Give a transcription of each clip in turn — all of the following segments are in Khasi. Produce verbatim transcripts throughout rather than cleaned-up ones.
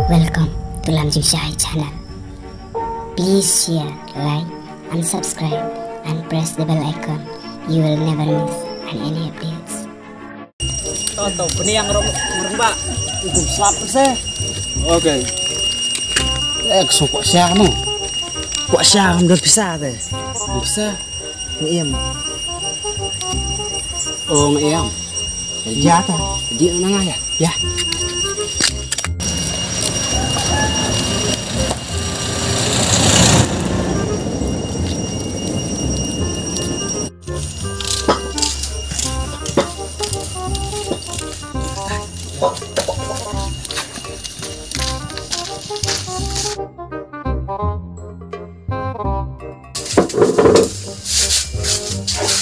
Welcome to Lam Jingshai channel. Please share, like, and subscribe, and press the bell icon. You will never miss on any updates. To, to, pynïang rong, rong ba. Itu slap se. Okay. Eh, kesu kwah sha no. Kwah sha ngam don pisa te. Pisa. Ngi im. Oh, ngi im. Ïa ta. Di na nga ïa. Ïa.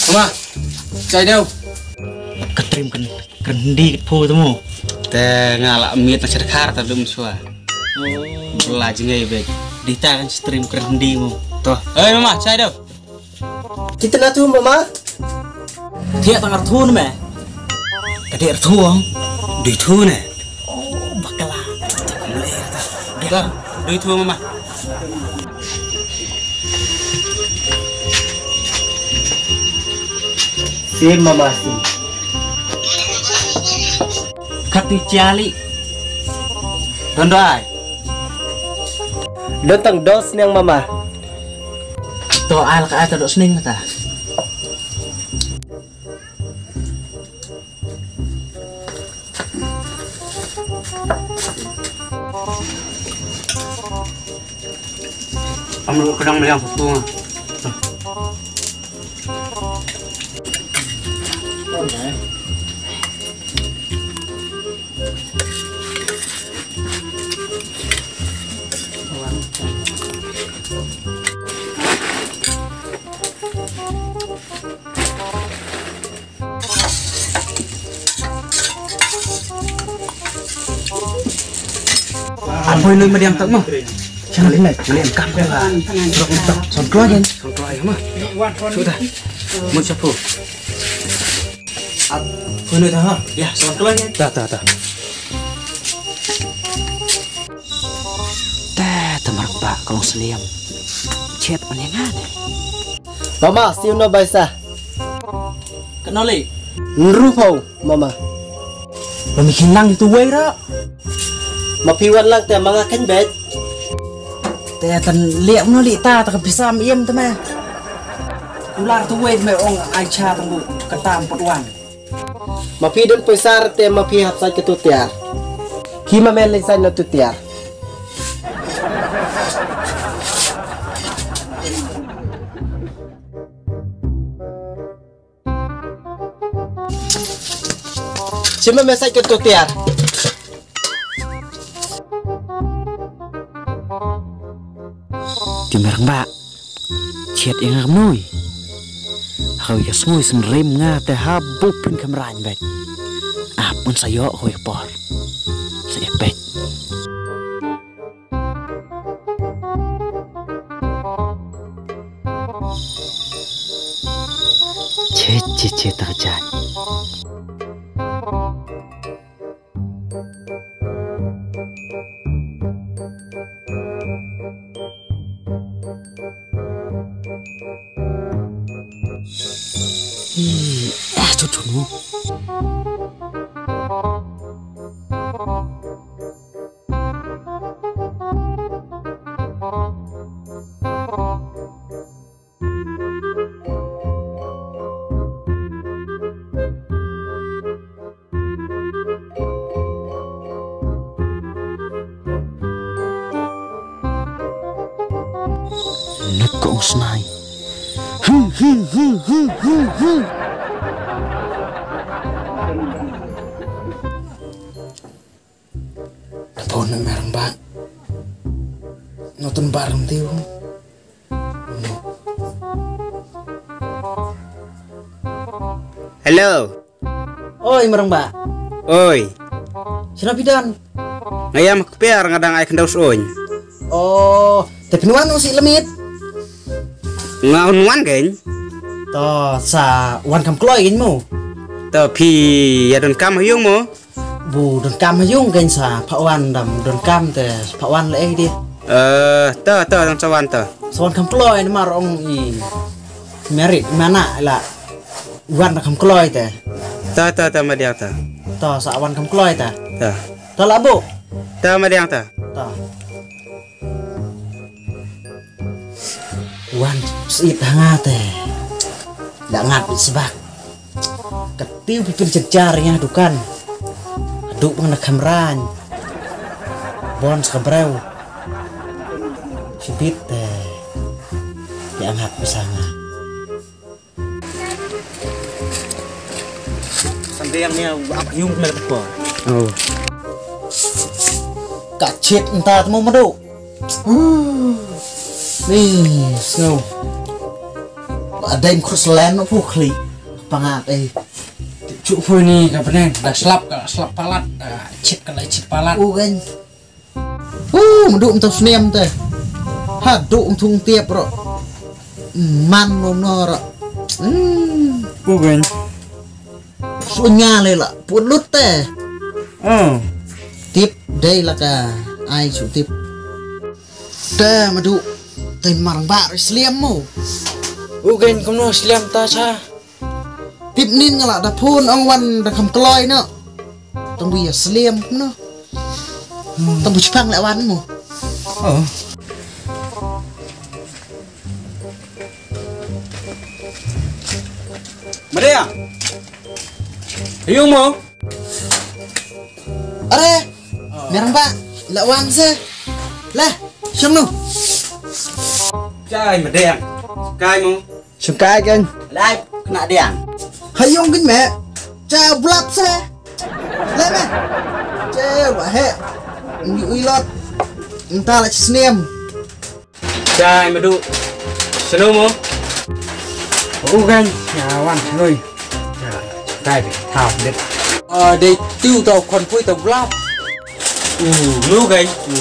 Mama, chai deu. Ka trim kan, kan hindi kat phu tu mo. Te nga la miet na cherkhar ta dum sua. Oh. Bela jngai bek. Dita kan stream kan hindi mo. To. Oi mama, chai deu. Kita na tu mama. Thiah tang arthu ne me. Ka dei arthu ong. Dei thu ne. Oh, bakla. Ka dei thu mama. Sim mama sim. Kati chiali. Don doi. Don tang dos niang mama. To ai la ka ai ta dok sning ta. Am lu kedang meliang satu. Apoi lui madiang tak mo. Jangan lilai, jangan liam kam. Rok tak, son keluar jen. Son keluar ya ma. Sudah. Mun sapu. Ap, kunu ta ha? Ya, son keluar jen. Ta, ta, ta. Te, te marang ba ka long sliam. Chet man yang ane. Mama, siu no baisa. Ka no le. Nru pau, mama. Ba mi khin lang tu wei ra. Ma phi wan lang te ma nga khin bet. Te tan liak no li ta ta ka pisa mi em te me. Kular tu wei me ong ai cha tang bu ka tam pot wan. Ma phi don pisa te ma phi hap sai ka tu tiar. Ki ma me le sai no tu tiar. Sima mesaj ke tu tiar. Ti merang ba. Chet ïa nga kumno. Hau ïa snui sen rim nga te ha bup pyn kamran bet. Ap un sa ïoh hoi por. Sa epek. Che che che ta jan. Ih, ah, tu tu nu. Nuk ko ong snai. Hmm, hmm, hmm, hmm, hmm, hmm. Phone na merang ba. Notun barang tiu. Hello. Oi, merang ba. Oi. Sina pidan. Ngayam kpiar ngadang ai kendau soin. Oh, te pinuan usi lemit. Nga un wan gen. To sa wan kam kloi gen mo. To pi ya don kam yung mo. Bu donkam ha ïung kein sa phah wan dam donkam te phah wan leh ei di. Eh, ta, ta, dang sa wan ta. Sa wan kham kloi namar ong i marit mana la wan da kham kloi te. Ta, ta, ta, madiang ta. Ta, sa wan kham kloi ta. Ta. Ta la bu. Ta, madiang ta. Ta. Wan sih tanga te. Da ngat sbak. Ka tiu pipin cejar ïa dukan. Duk bang na khamran. Bon sa ka breu. Sibit te. Ïa ngat pisa nga. Sambiang ni ap yung na ko. Oh. Ka chit nta temu madu. Ni sngew. Ba dai mkhur selen no pu khli. Pangat eh. Chu phu ni ka beneng da slap ka slap palat da chit ka la chit palat. U gan. U mdu mtu snem te. Ha du mtu tiap ro. Man no no ro. Hmm. U gan. Sunya le la pulut te. Hmm. Tip dei la ka ai su tip. Te madu te marang ba ri sliam mo. U gen kumno sliam ta cha. Tip nin nga la da phun ong wan da kham kloi no. Tang bu ya sliam no. Tang bu chipang le wan mo. Oh. Maria. Ayung mo. Are, merang ba, la wan se. Lah, shong no. Chai medeng. Kai mo. Shong kai kan. Lai, kena deng. Hayung kan me. Cha blap se. Lai me. Che wa he. Ni uilot. Entah lah snem. Chai madu. Senu mo. U gan ya wan senu. Ya, kai bi thau dit. Ah, dei tu tau khon pui tau blap. U, nu gan. U.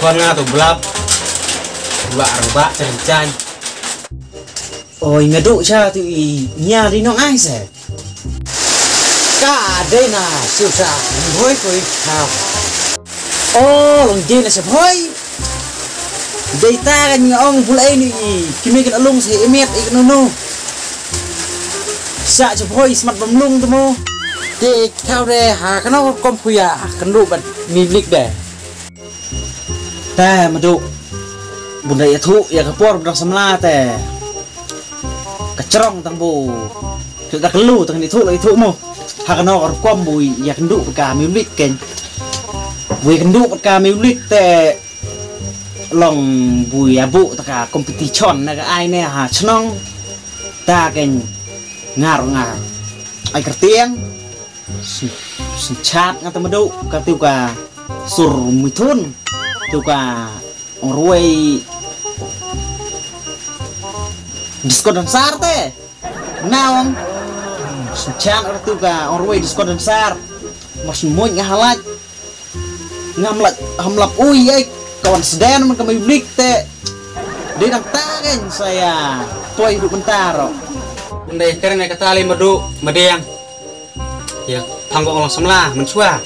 Khon nga tau blap. Ba rang ba chen chan. Oi madu cha tu i nya di nong ai se. Ka dei na siu sa hoi hoi ha. Oh, long dei na se hoi. Dei ta kan nga ong bul ai ni i kimi kan alung se imiat i kan no. Sa se hoi smat bam lung tu mo. Te thau de ha kano kom phuya kan lu bat mi blik de. Te madu. Bun da ïathuh ïa ka por bun da samla te. Ka chrong tang bu. Te da ka lu tang ni thuh la ïathuh mo. Ha ka no ka rukom bu ïa kynduh ka music ken. Bu ïa kynduh ka music te long bu ïa bu ta ka competition na ka ai ne ha chnong. Ta ken ngar ngar. Ai kyrtiang. Snchat nga te madu ka tiu ka sur mithun tiu ka ong ruwei disco dancer te naong snchat nga tiu ka ong ruwei disco dancer mas muñ nga halat ngam lap ham lap ui ai kawan sden man ka mai blik te dei dang ta ken saya poi rup mentar ro. Ndai keren ka tali madu madiang. Ya, phang ko ong samla, mynchwa.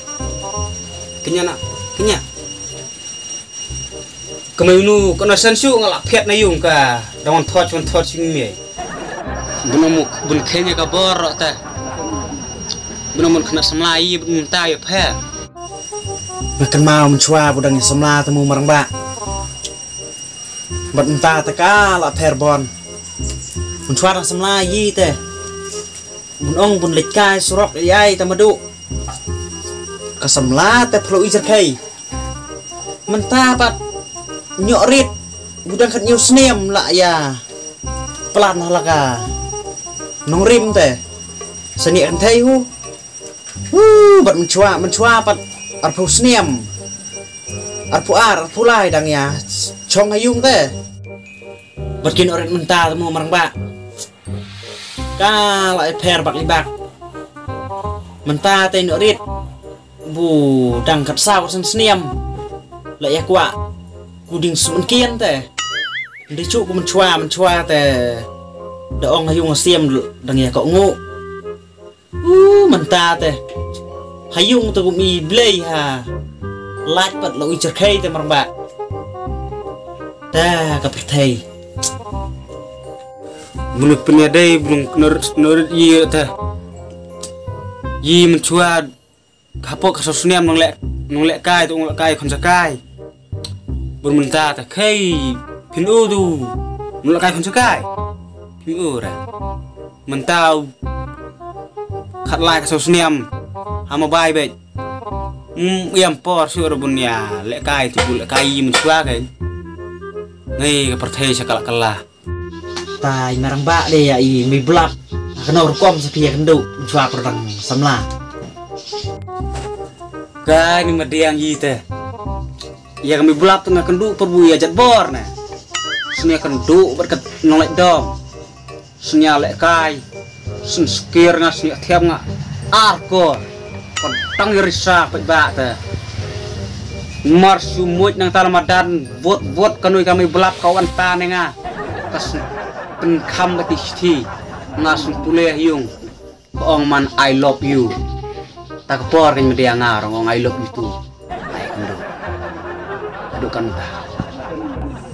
Kenya na, kenya. Kemai unu, kena sensu nga la phet na yung ka, da wan thot, wan thot sing me. Bun mu, bun kenya ka bor ta. Bun mun kena samla i, bun ta ya phet. Nga kynmaw mynchwa bu dang ïa samla te mo marang ba. Bad mynta te ka la pher bon. Mynchwa dang samla yi te. Bun ong bun leit kai surok ïai te madu. Ka samla te phlo i jerkhei. Mynta pat ñiuh rit. Bu dang khat ñiuh snem la ïa. Plan ha la ka. Nongrim te. Sani kan thei hu. Hu, bad mynchwa, mynchwa pat arphew snem. Arphew ar, arphew lai dang ïa chong ha yung te. Bad kin orit mynta te mo marang ba. Ka la ïa pher bak i bak. Mynta te ino orit. Bu dang kat saw san snem. La ïa kwah. Ku ding sum kien te. Ndi chu ku mynchwa, mynchwa te. Da ong ha yung ha siem dang ïa ka ngu. U mynta te. Ha ïung te kum i Blei ha. Lait pat la u i cherkhei te marang ba. Ta ka pyrthei. Bulu pynïadei bulu nor nor i ta. Yi mynchwa ka hapok ka sosniam nong leh nong leh kai tu nong leh kai khon sakai. Bun mynta ta khei phin u tu nong leh kai khon sakai. Phin u ra. Mynta u khat lai ka sosniam ha ma bai bej. Mm, iam por su ra bun ïa leh kai tu leh kai mynchwa kai. Ngi ka pyrthei sa kala kala. Tai marang ba de ïa i mi blap. Ka nor kom sa pia kendu jua perdang samla. Kai ni madiang i te. Ïa ka mi blap tu nga kendu perbu ïa jat bor ne. Snia kendu ber kat nong lek dom. Snia lek kai. Sen skir nga snia thiam nga. Ar kor. Kon tang ïa risa pek ba te. Mar su muj nang tala madan vot vot kanui kami belap kawan ta ne nga. Kas pen kham bati sthi. Nga sen pule hiung. Ka ong man I love you. Ta ka por kan media nga rong ong I love you too. Ai kendo. Aduh kan ta.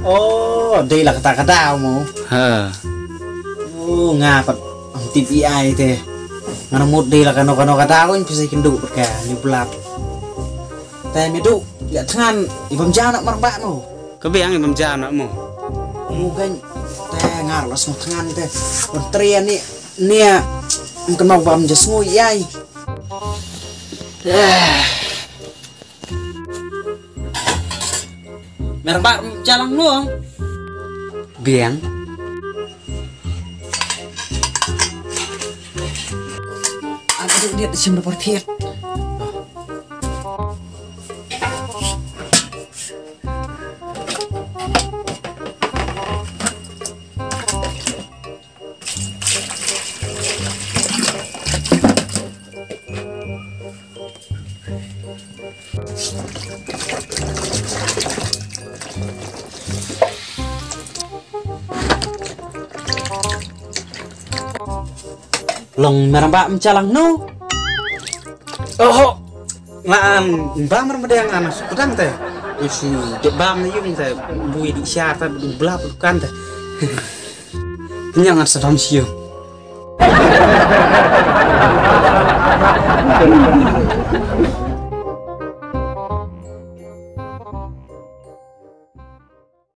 Oh, dei la kata kata mo. Ha. Oh, nga pat ang tip i ai te. Nga na mut dei la kano kano kata ko in pisa kendo ka ni belap. Te me du ya thngan i bam jana mar ba mo. Ka biang i bam jana mo. Mo kan te ngar la sma thngan te. Kon tria ni ni. Mungkin mau bam jas ngui ai. Merba jalan nuang. Biang. Aku tu dia sim dapur thiat. Long merang ba mencalang no. Oh, ngan ba mer medang ana sukudang te. Isi de ba me yung te bui di syar te bla bukan te. Nyang an sadam siu.